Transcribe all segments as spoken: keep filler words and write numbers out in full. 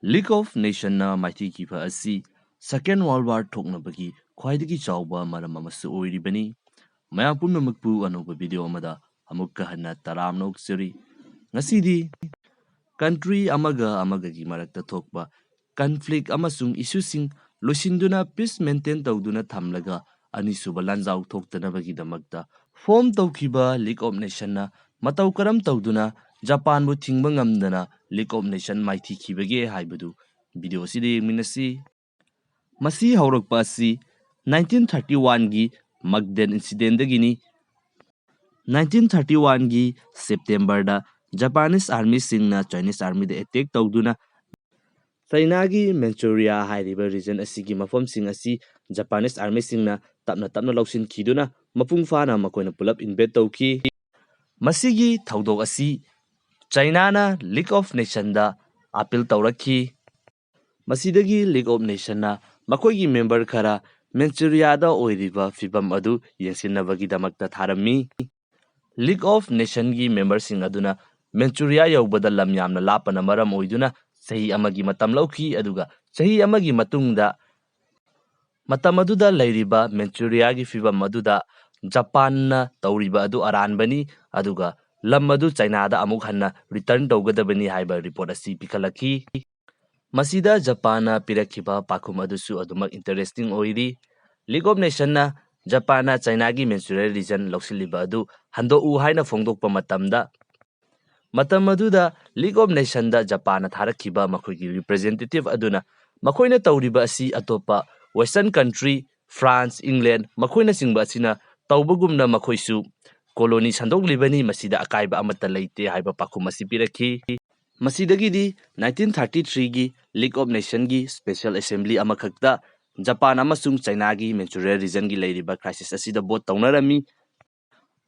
League of Nation-ꯅ ꯃꯥꯏꯊꯤꯈꯤꯕ ꯑꯁꯤ Second World War ꯊꯣꯛꯅꯕꯒꯤ ꯈ꯭ꯋꯥꯏꯗꯒꯤ ꯆꯥꯎꯕ ꯃꯔꯝ ꯑꯃꯁꯨ ꯑꯣꯏꯔꯤꯕꯅꯤ꯫ ꯃꯌꯥꯝ ꯄꯨꯝꯅꯃꯛꯄꯨ ꯑꯅꯧꯕ video ꯑꯃꯗ ꯑꯃꯨꯛꯀ ꯍꯟꯅ ꯇꯔꯥꯝꯅ ꯑꯣꯛꯆꯔꯤ꯫ ꯉꯁꯤꯗꯤ country ꯑꯃꯒ ꯑꯃꯒꯒꯤ ꯃꯔꯛꯇ ꯊꯣꯛꯄ conflict ꯑꯃꯁꯨꯡ issue-ꯁꯤꯡ ꯂꯣꯏꯁꯤꯟꯗꯨꯅ peace maintain ꯇꯧꯗꯨꯅ ꯊꯝꯂꯒ ꯑꯅꯤꯁꯨꯕ ꯂꯥꯟꯖꯥꯎ ꯊꯣꯛꯇꯅꯕꯒꯤꯗꯃꯛꯇ form ꯇꯧꯈꯤꯕ League of Nation-ꯅ ꯃꯇꯧ ꯀꯔꯝ ꯇꯧꯗꯨꯅ ꯖꯄꯥꯟꯕꯨ ꯊꯤꯡꯕ ꯉꯝꯗꯅ League of Nation ꯃꯥꯏꯊꯤꯈꯤꯕꯒꯦ ꯍꯥꯏꯕꯗꯨ video ꯑꯁꯤꯗ ꯌꯦꯡꯃꯤꯟꯅꯁꯤ꯫ ꯃꯁꯤ ꯍꯧꯔꯛꯄ ꯑꯁꯤ nineteen thirty-one-ꯒꯤ Mukden incident-ꯗꯒꯤꯅꯤ꯫ nineteen thirty-one-ꯒꯤ September-ꯗ Japanese army-ꯁꯤꯡꯅ Chinese army-ꯗ attack ꯇꯧꯗꯨꯅ China-ꯒꯤ Manchuria ꯍꯥꯏꯔꯤꯕ region ꯑꯁꯤꯒꯤ ꯃꯐꯝꯁꯤꯡ ꯑꯁꯤ Japanese army-ꯁꯤꯡꯅ ꯇꯞꯅ ꯇꯞꯅ ꯂꯧꯁꯤꯟꯈꯤꯗꯨꯅ ꯃꯄꯨꯡ ꯐꯥꯅ ꯃꯈꯣꯏꯅ ꯄꯨꯂꯞ invade ꯇꯧꯈꯤ꯫ ꯃꯁꯤꯒꯤ ꯊꯧꯗꯣꯛ ꯑꯁꯤ China-ꯅ League of Nation-ꯗ appeal ꯇꯧꯔꯛꯈꯤ꯫ ꯃꯁꯤꯗꯒꯤ League of Nation-ꯅ ꯃꯈꯣꯏꯒꯤ member ꯈꯔ Manchuria-ꯗ ꯑꯣꯏꯔꯤꯕ ꯐꯤꯕꯝ ꯑꯗꯨ ꯌꯦꯡꯁꯤꯟꯅꯕꯒꯤꯗꯃꯛꯇ ꯊꯥꯔꯝꯃꯤ꯫ League of Nation-ꯒꯤ member-ꯁꯤꯡ ꯑꯗꯨꯅ Manchuria ꯌꯧꯕꯗ ꯂꯝ ꯌꯥꯝꯅ ꯂꯥꯞꯄꯅ ꯃꯔꯝ ꯑꯣꯏꯗꯨꯅ ꯆꯍꯤ ꯑꯃꯒꯤ ꯃꯇꯝ ꯂꯧꯈꯤ, ꯑꯗꯨꯒ ꯆꯍꯤ ꯑꯃꯒꯤ ꯃꯇꯨꯡꯗ ꯃꯇꯝ ꯑꯗꯨꯗ ꯂꯩꯔꯤꯕ Manchuria-ꯒꯤ ꯐꯤꯕꯝ ꯑꯗꯨꯗ ꯖꯄꯥꯟꯅ ꯇꯧꯔꯤꯕ ꯑꯗꯨ ꯑꯔꯥꯟꯕꯅꯤ, ꯑꯗꯨꯒ ꯂꯝ ꯑꯗꯨ China-ꯗ ꯑꯃꯨꯛ ꯍꯟꯅ return ꯇꯧꯒꯗꯕꯅꯤ ꯍꯥꯏꯕ report ꯑꯁꯤ ꯄꯤꯈꯠꯂꯛꯈꯤ꯫ ꯃꯁꯤꯗ ꯖꯄꯥꯟꯅ ꯄꯤꯔꯛꯈꯤꯕ ꯄꯥꯎꯈꯨꯝ ꯑꯗꯨꯁꯨ ꯑꯗꯨꯃꯛ interesting ꯑꯣꯏꯔꯤ꯫ League of Nation-ꯅ ꯖꯄꯥꯟꯅ China-ꯒꯤ Manchuria region ꯂꯧꯁꯤꯜꯂꯤꯕ ꯑꯗꯨ ꯍꯟꯗꯣꯛꯎ ꯍꯥꯏꯅ ꯐꯣꯡꯗꯣꯛꯄ ꯃꯇꯝꯗ, ꯃꯇꯝ ꯑꯗꯨꯗ League of Nation-ꯗ ꯖꯄꯥꯟꯅ ꯊꯥꯔꯛꯈꯤꯕ ꯃꯈꯣꯏꯒꯤ representative ꯑꯗꯨꯅ ꯃꯈꯣꯏꯅ ꯇꯧꯔꯤꯕ ꯑꯁꯤ ꯑꯇꯣꯞꯄ Western country, France, England, ꯃꯈꯣꯏꯅꯆꯤꯡꯕ ꯑꯁꯤꯅ ꯇꯧꯕꯒꯨꯝꯅ ꯃꯈꯣꯏꯁꯨ colony ꯁꯟꯗꯣꯛꯂꯤꯕꯅꯤ, ꯃꯁꯤꯗ ꯑꯀꯥꯏꯕ ꯑꯃꯠꯇ ꯂꯩꯇꯦ ꯍꯥꯏꯕ ꯄꯥꯎꯈꯨꯝ ꯑꯁꯤ ꯄꯤꯔꯛꯈꯤ꯫ ꯃꯁꯤꯗꯒꯤꯗꯤ nineteen thirty-three-ꯒꯤ League of Nation-ꯒꯤ Special Assembly ꯑꯃꯈꯛꯇ ꯖꯄꯥꯟ ꯑꯃꯁꯨꯡ China-ꯒꯤ Manchuria region-ꯒꯤ ꯂꯩꯔꯤꯕ crisis ꯑꯁꯤꯗ vote ꯇꯧꯅꯔꯝꯃꯤ꯫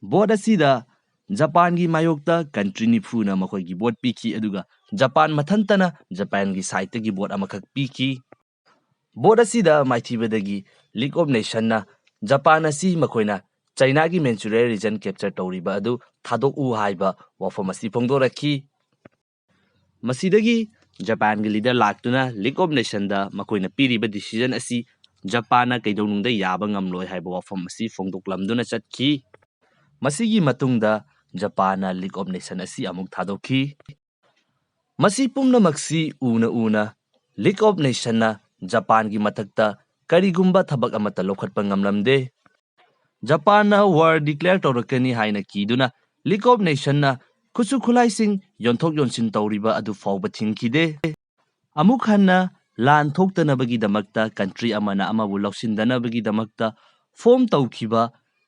Vote ꯑꯁꯤꯗ ꯖꯄꯥꯟꯒꯤ ꯃꯥꯌꯣꯛꯇ country ꯅꯤꯐꯨꯅ ꯃꯈꯣꯏꯒꯤ vote ꯄꯤꯈꯤ, ꯑꯗꯨꯒ ꯖꯄꯥꯟ ꯃꯊꯟꯇꯅ ꯖꯄꯥꯟꯒꯤ side-ꯇꯒꯤ vote ꯑꯃꯈꯛ ꯄꯤꯈꯤ꯫ Vote ꯑꯁꯤꯗ ꯃꯥꯏꯊꯤꯕꯗꯒꯤ League of Nation-ꯅ ꯖꯄꯥꯟ ꯑꯁꯤ ꯃꯈꯣꯏꯅ China-ꯒꯤ Manchuria region capture ꯇꯧꯔꯤꯕ ꯑꯗꯨ ꯊꯥꯗꯣꯛꯎ ꯍꯥꯏꯕ ꯋꯥꯐꯝ ꯑꯁꯤ ꯐꯣꯡꯗꯣꯔꯛꯈꯤ꯫ ꯃꯁꯤꯗꯒꯤ ꯖꯄꯥꯟꯒꯤ ꯂꯤꯗꯔ ꯂꯥꯛꯇꯨꯅ ꯂꯤꯒ ꯑꯣꯐ ꯅꯦꯁꯟꯗ ꯃꯈꯣꯏꯅ ꯄꯤꯔꯤꯕ ꯗꯤꯁꯤꯖꯟ ꯑꯁꯤ ꯖꯄꯥꯟꯅ ꯀꯩꯗꯧꯅꯨꯡꯗ ꯌꯥꯕ ꯉꯝꯂꯣꯏ ꯍꯥꯏꯕ ꯋꯥꯐꯝ ꯑꯁꯤ ꯐꯣꯡꯗꯣꯛꯂꯝꯗꯨꯅ ꯆꯠꯈꯤ꯫ ꯃꯁꯤꯒꯤ ꯃꯇꯨꯡꯗ ꯖꯄꯥꯟꯅ ꯂꯤꯒ ꯑꯣꯐ ꯅꯦꯁꯟ ꯑꯁꯤ ꯑꯃꯨꯛ ꯊꯥꯗꯣꯛꯈꯤ꯫ ꯃꯁꯤ ꯄꯨꯝꯅꯃꯛꯁꯤ ꯎꯅ ꯎꯅ ꯂꯤꯒ ꯑꯣꯐ ꯅꯦꯁꯟꯅ ꯖꯄꯥꯟꯒꯤ ꯃꯊꯛꯇ ꯀꯔꯤꯒꯨꯝꯕ ꯊꯕꯛ ꯑꯃꯠꯇ ꯂꯧꯈꯠꯄ ꯉꯝꯂꯝꯗꯦ꯫ ꯖꯄꯥꯟꯅ ꯋꯥꯔ ꯗꯤꯀ꯭ꯂꯦꯌꯔ ꯇꯧꯔꯛꯀꯅꯤ ꯍꯥꯏꯅ ꯀꯤꯗꯨꯅ ꯂꯤꯒ ꯑꯣꯐ ꯅꯦꯁꯟꯅ ꯈꯨꯠꯁꯨ ꯈꯨꯠꯂꯥꯏꯁꯤꯡ ꯌꯣꯟꯊꯣꯛ ꯌꯣꯟꯁꯤꯟ ꯇꯧꯔꯤꯕ ꯑꯗꯨ ꯐꯥꯎꯕ ꯊꯤꯡꯈꯤꯗꯦ꯫ ꯑꯃꯨꯛ ꯍꯟꯅ ꯂꯥꯟ ꯊꯣꯛꯇꯅꯕꯒꯤꯗꯃꯛꯇ ꯀꯟꯇ꯭ꯔꯤ ꯑꯃꯅ ꯑꯃꯕꯨ ꯂꯧꯁꯤꯟꯗꯅꯕꯒꯤꯗꯃꯛꯇ ꯐꯣꯝ ꯇꯧꯈꯤꯕ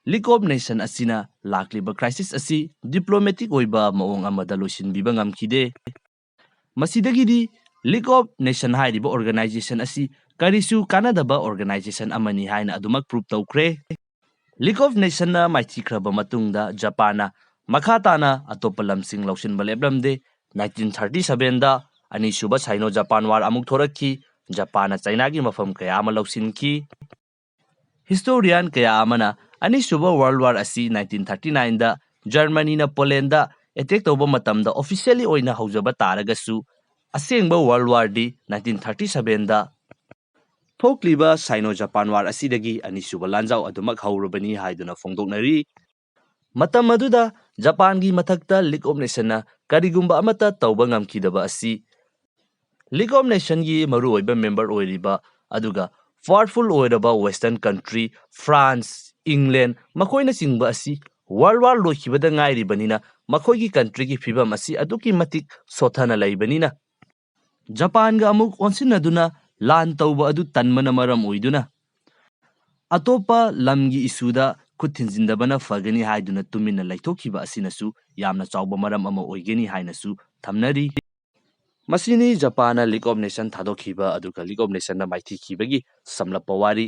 ꯂꯤꯒ ꯑꯣꯐ ꯅꯦꯁꯟ ꯑꯁꯤꯅ ꯂꯥꯛꯂꯤꯕ ꯀ꯭ꯔꯥꯏꯁꯤꯁ ꯑꯁꯤ ꯗꯤꯄ꯭ꯂꯣꯃꯦꯇꯤꯛ ꯑꯣꯏꯕ ꯃꯑꯣꯡ ꯑꯃꯗ ꯂꯣꯏꯁꯤꯟꯕꯤꯕ ꯉꯝꯈꯤꯗꯦ꯫ ꯃꯁꯤꯗꯒꯤꯗꯤ ꯂꯤꯒ ꯑꯣꯐ ꯅꯦꯁꯟ ꯍꯥꯏꯔꯤꯕ ꯑꯣꯔꯒꯅꯥꯏꯖꯦꯁꯟ ꯑꯁꯤ ꯀꯔꯤꯁꯨ ꯀꯥꯟꯅꯗꯕ ꯑꯣꯔꯒꯅꯥꯏꯖꯦꯁꯟ ꯑꯃꯅꯤ ꯍꯥꯏꯅ ꯑꯗꯨꯃꯛ ꯄ꯭ꯔꯨꯞ ꯇꯧꯈ꯭ꯔꯦ꯫ ꯂꯤꯒ ꯑꯣꯐ ꯅꯦꯁꯟꯅ ꯃꯥꯏꯊꯤꯈ꯭ꯔꯕ ꯃꯇꯨꯡꯗ ꯖꯄꯥꯟꯅ ꯃꯈꯥ ꯇꯥꯅ ꯑꯇꯣꯞꯄ ꯂꯝꯁꯤꯡ ꯂꯧꯁꯤꯟꯕ ꯂꯦꯞꯂꯝꯗꯦ꯫ ꯅꯥꯏꯟꯇꯤꯟ ꯊꯥꯔꯇꯤ ꯁꯚꯦꯟꯗ ꯑꯅꯤꯁꯨꯕ ꯁꯥꯏꯅꯣ ꯖꯄꯥꯟ ꯋꯥꯔ ꯑꯃꯨꯛ ꯊꯣꯔꯛꯈꯤ꯫ ꯖꯄꯥꯟꯅ ꯆꯥꯏꯅꯥꯒꯤ ꯃꯐꯝ ꯀꯌꯥ ꯑꯃ ꯂꯧꯁꯤꯟꯈꯤ꯫ ꯍꯤꯁꯇꯣꯔꯤꯌꯥꯟ ꯀꯌꯥ ꯑꯃꯅ ꯑꯅꯤꯁꯨꯕ ꯋꯥꯔꯜ ꯋꯥꯔ ꯑꯁꯤ ꯅꯥꯏꯟꯇꯤꯟ ꯊꯥꯔꯇꯤ ꯅꯥꯏꯟꯗ ꯖꯔꯃꯅꯤꯅ ꯄꯣꯂꯦꯟꯗ ꯑꯦꯇꯦꯛ ꯇꯧꯕ ꯃꯇꯝꯗ ꯑꯣꯐꯤꯁꯤꯌꯦꯜꯂꯤ ꯑꯣꯏꯅ ꯍꯧꯖꯕ ꯇꯥꯔꯒꯁꯨ, ꯑꯁꯦꯡꯕ ꯋꯥꯔꯜ ꯋꯥꯔꯗꯤ ꯅꯥꯏꯟꯇꯤꯟ ꯊꯥꯔꯇꯤ ꯁꯚꯦꯟꯗ ꯊꯣꯛꯂꯤꯕ ꯁꯥꯏꯅꯣ ꯖꯄꯥꯟ ꯋꯥꯔ ꯑꯁꯤꯗꯒꯤ ꯑꯅꯤꯁꯨꯕ ꯂꯥꯟꯖꯥꯎ ꯑꯗꯨꯃꯛ ꯍꯧꯔꯕꯅꯤ ꯍꯥꯏꯗꯨꯅ ꯐꯣꯡꯗꯣꯛꯅꯔꯤ꯫ ꯃꯇꯝ ꯑꯗꯨꯗ ꯖꯄꯥꯟꯒꯤ ꯃꯊꯛꯇ ꯂꯤꯒ ꯑꯣꯐ ꯅꯦꯁꯟꯅ ꯀꯔꯤꯒꯨꯝꯕ ꯑꯃꯠꯇ ꯇꯧꯕ ꯉꯝꯈꯤꯗꯕ ꯑꯁꯤ ꯂꯤꯒ ꯑꯣꯐ ꯅꯦꯁꯟꯒꯤ ꯃꯔꯨꯑꯣꯏꯕ ꯃꯦꯝꯕꯔ ꯑꯣꯏꯔꯤꯕ ꯑꯗꯨꯒ ꯄꯥꯋꯔꯐꯨꯜ ꯑꯣꯏꯔꯕ ꯋꯦꯁꯇꯔꯟ ꯀꯟꯇ꯭ꯔꯤ, ꯐ꯭ꯔꯥꯟꯁ, ꯏꯪꯂꯦꯟ, ꯃꯈꯣꯏꯅꯆꯤꯡꯕ ꯑꯁꯤ ꯋꯥꯔꯜ ꯋꯥꯔ ꯂꯣꯏꯈꯤꯕꯗ ꯉꯥꯏꯔꯤꯕꯅꯤꯅ, ꯃꯈꯣꯏꯒꯤ ꯀꯟꯇ꯭ꯔꯤꯒꯤ ꯐꯤꯕꯝ ꯑꯁꯤ ꯑꯗꯨꯛꯀꯤ ꯃꯇꯤꯛ ꯁꯣꯠꯊꯅ ꯂꯩꯕꯅꯤꯅ, ꯖꯄꯥꯟꯒ ꯑꯃꯨꯛ ꯑꯣꯟꯁꯤꯟꯅꯗꯨꯅ ꯂꯥꯟ ꯇꯧꯕ ꯑꯗꯨ ꯇꯟꯕꯅ ꯃꯔꯝ ꯑꯣꯏꯗꯨꯅ, ꯑꯇꯣꯞꯄ ꯂꯝꯒꯤ ꯏꯁꯨꯗ ꯈꯨꯠ ꯊꯤꯟꯖꯤꯟꯗꯕꯅ ꯐꯒꯅꯤ ꯍꯥꯏꯗꯨꯅ ꯇꯨꯃꯤꯟꯅ ꯂꯩꯊꯣꯛꯈꯤꯕ ꯑꯁꯤꯅꯁꯨ ꯌꯥꯝꯅ ꯆꯥꯎꯕ ꯃꯔꯝ ꯑꯃ ꯑꯣꯏꯒꯅꯤ ꯍꯥꯏꯅꯁꯨ ꯊꯝꯅꯔꯤ꯫ ꯃꯁꯤꯅꯤ ꯖꯄꯥꯟꯅ ꯂꯤꯒ ꯑꯣꯐ ꯅꯦꯁꯟ ꯊꯥꯗꯣꯛꯈꯤꯕ ꯑꯗꯨꯒ ꯂꯤꯒ ꯑꯣꯐ ꯅꯦꯁꯟꯅ ꯃꯥꯏꯊꯤꯈꯤꯕꯒꯤ ꯁꯝꯂꯞꯄ ꯋꯥꯔꯤ꯫